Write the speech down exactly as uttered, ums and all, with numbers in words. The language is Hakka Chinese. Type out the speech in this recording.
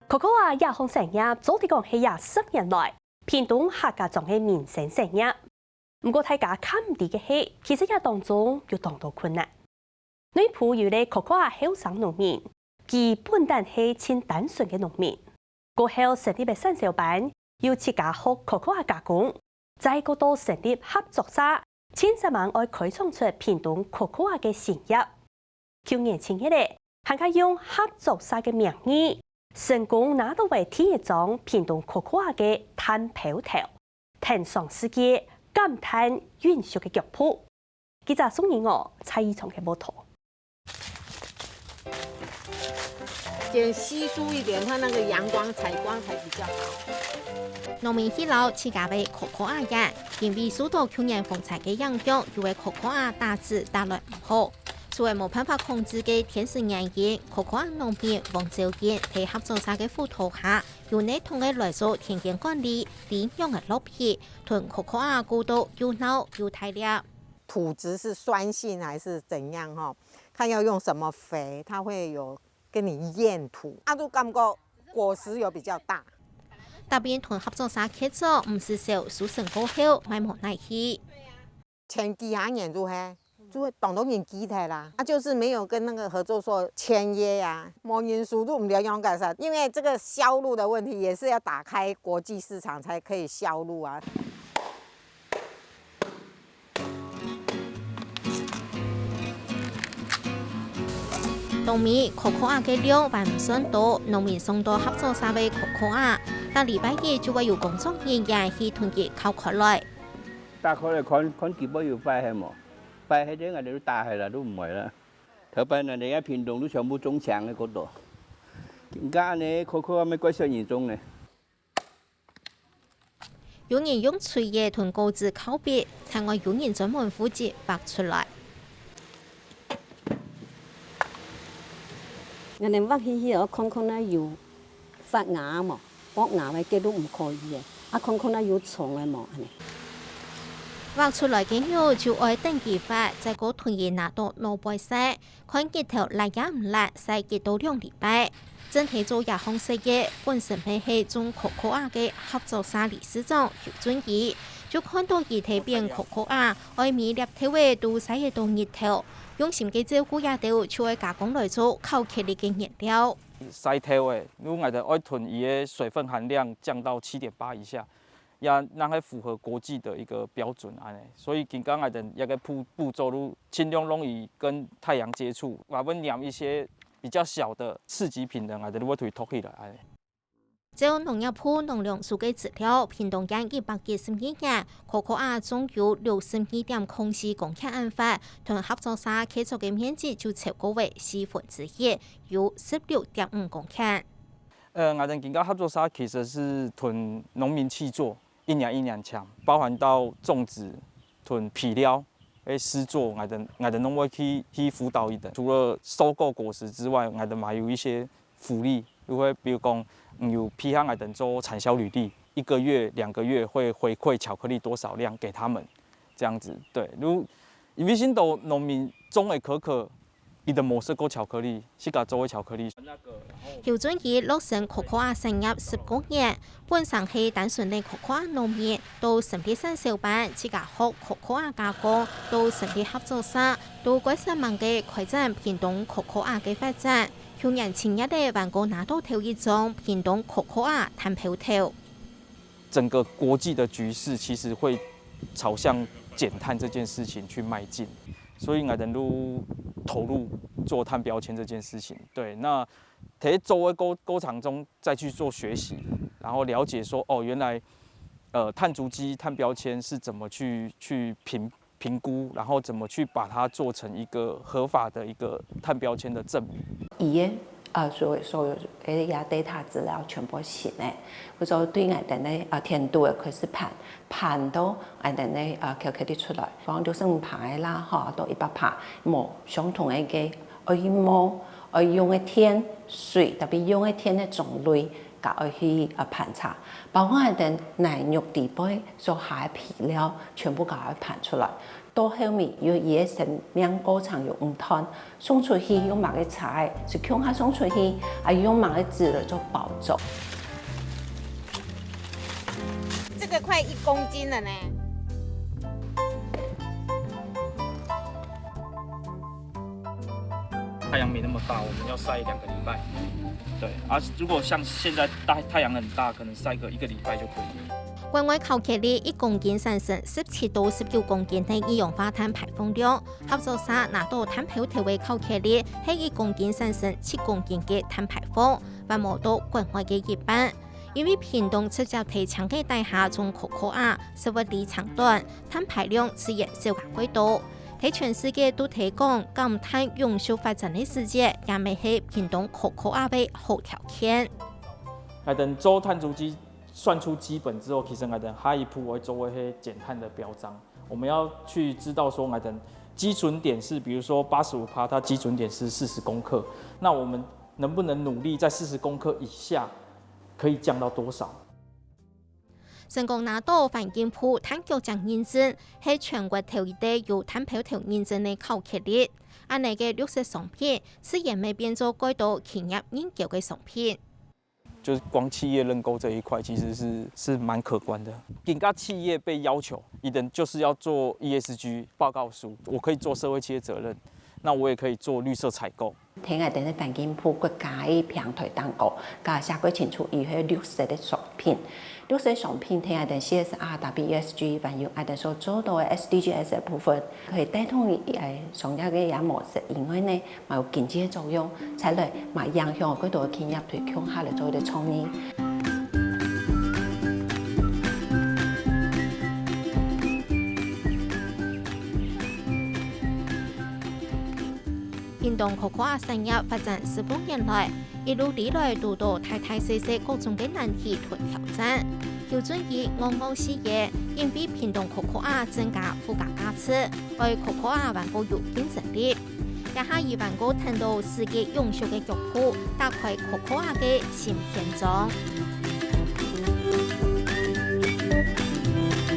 Cocoa這項產業做得講係這十年來屏東客家庄个民生產業。毋過大家較毋知个係，其實這當中有當多困難。內埔有一個cocoa後生農民，佢本旦係盡單純个農民，過後成立个產銷班，又自家學cocoa加工，再過到成立合作社，盡煞猛愛開創出屏東cocoa个新業。 舊年七月仔，還較用合作社个名義，成功拿到位第一張屏東cocoa个碳標頭，跈上世界減碳永續个腳步。記者宋怡娥、蔡義聰个報導。先稀疏一点，它那个阳光采光才比较好。農民去摎自家个cocoa園，因為受到舊年風災个影響，有个cocoa打子打來毋好。 受到無辦法控制个天時原因，cocoa農民黃昭英在合作社个輔導下，有系統个來做田間管理，知仰仔落肥，同cocoa顧到又鬧又大粒。土質是酸性還是怎樣哈？看要用什麼肥，它會有跟你驗土，啊，就感覺果實有比較大。搭配同合作社合作，毋使愁收成過後賣無哪去。 前幾下年就係，就會當多人拒絕啦，啊，就是沒有跟那個合作社簽約啊，無人收就毋了樣个噻，因為這個銷路的問題也是要打開國際市場才可以銷路啊。當尾cocoa个量還毋算多，農民送到合作社个cocoa，逐禮拜一就會有工作人員去同佢敲開來。 打開來看，看佢會有壞係無？壞係个，𠊎兜就打忒啦，就毋會啦。頭擺𠊎兜个屏東就全部種青个過多，今下恁呢，cocoa乜怪少人種呢。有人用錘仔同鉸子敲壁，另外有人專門負責挖出來。 𠊎等挖起去哦，看看那有發芽無，發芽个結路毋可以个，啊，看看那有蟲个無，恁呢。挖出來个肉就愛等佢發，再過同佢拿到外背曬，看日頭辣也毋辣，曬一到兩禮拜。正在做這項事業，本身乜係種cocoa个合作社理事長邱俊義，就看到佢在邊cocoa，愛每粒頭仔都曬得到日頭，用心个照顧這兜，就愛加工來做巧克力个原料。 曬頭个，因為𠊎兜愛同佢个水分含量降到七點八以下，也正係符合國際的一個標準恁呢。所以今下𠊎兜這個步步驟就盡量讓佢跟太陽接觸，還會黏一些比較小的次級品的，𠊎兜就會同佢托起來恁呢。 照農業部農糧署个資料，屏東縣一百一十二年，cocoa種有六十二點空四公頃恁闊，同合作社契作个面積就超過了四分之一，有十六點五公頃。呃，𠊎兜今下合作社其實係同農民契作，一年一年簽，包含到種植同肥料， 个施作，𠊎兜𠊎兜攏會去去輔導佢等。除了收購果實之外，𠊎兜還有一些福利，就會比如講，嗯，有批下𠊎兜做產銷履歷，一個月、兩個月會回饋巧克力多少量給他們，這樣子。對，如因為盡多農民種个可可，佢等無食過巧克力，自家做个巧克力。邱俊義落身cocoa產業十過年，本身係單純个cocoa農民，到成立產銷班，自家學cocoa加工，到成立合作社，到蓋煞猛个開展屏東cocoa个發展。舊年七月仔，還過拿到頭一張屏東cocoa碳標頭。 整個國際的局勢其實會朝向減碳這件事情去邁進，所以𠊎兜就投入做碳標籤這件事情。對，那在做个過過程中再去做學習，然後了解說，哦，原來，呃，碳足跡、碳標籤是怎麼去去評評估，然後怎麼去把它做成一個合法的一個碳標籤的證明。佢个呃所所有个這data資料全部係新个，故所對𠊎兜个呃田肚个開始盤，盤到𠊎兜个呃巧克力出來，放六十五趴个啦，吼，到一百趴，無相同个个愛去摸，愛用个電、水，特別用个電个種類， 該愛去呃盤查，包括等奶肉底背所下个肥料，全部該愛盤出來。到後面，因為佢个生命過程有毋斷，送出去用麼个車仔，係共下送出去，啊用麼个紙來做包裝。這個快一公斤了呢。太陽沒那麼大，我們要曬兩個禮拜。對啊，如果像現在大太陽很大，可能曬個一個禮拜就可以了。國外烤茄粒一公斤產生十七到十九公斤个二氧化碳排放量，合作社拿到淡薄頭个烤茄粒，係一公斤產生七公斤个碳排放，還無到國外个一半。因為屏東直接在青个底下種cocoa，食物鏈長短，碳排量自然少較過多。在全世界都在講減碳永續發展个時節，也乜係屏東cocoa个好條件。 𠊎等做碳足跡算出基本之後，其實𠊎等下一步會做个係減碳的標章。我們要去知道說，𠊎等基準點是，比如說八十五趴，它基準點是四十公克，那我們能不能努力在四十公克以下，可以降到多少？成功拿到環境部碳腳跡認證，係全國頭一垤有淡薄頭認證个烤茄粒。恁呢个綠色商品，自然乜變做蓋多企業認購个商品。 就是光企業認購這一塊，其實是是蠻可觀的。更加企業被要求，一定就是要做ESG報告書，我可以做社會企業責任，那我也可以做綠色採購。在𠊎等个環境部國家个平台頂高，加寫蓋清楚，佢係綠色个商品。綠色商品在𠊎等CSR、WESG，還有𠊎等所做到个SDGs个部分，可以帶動誒商業个也模式，因為呢， 嘛有經濟个作用，再來嘛影響更多个企業對共下來做一個創意。屏東cocoa產業發展十六年來，一路以來堵到大大細細各種个難題同挑戰。邱俊怡戇戇四爺，因為屏東cocoa增加附加價值，愛cocoa還過有競爭力。 這下佢還過聽到世界永續个腳步，打開cocoa个新篇章。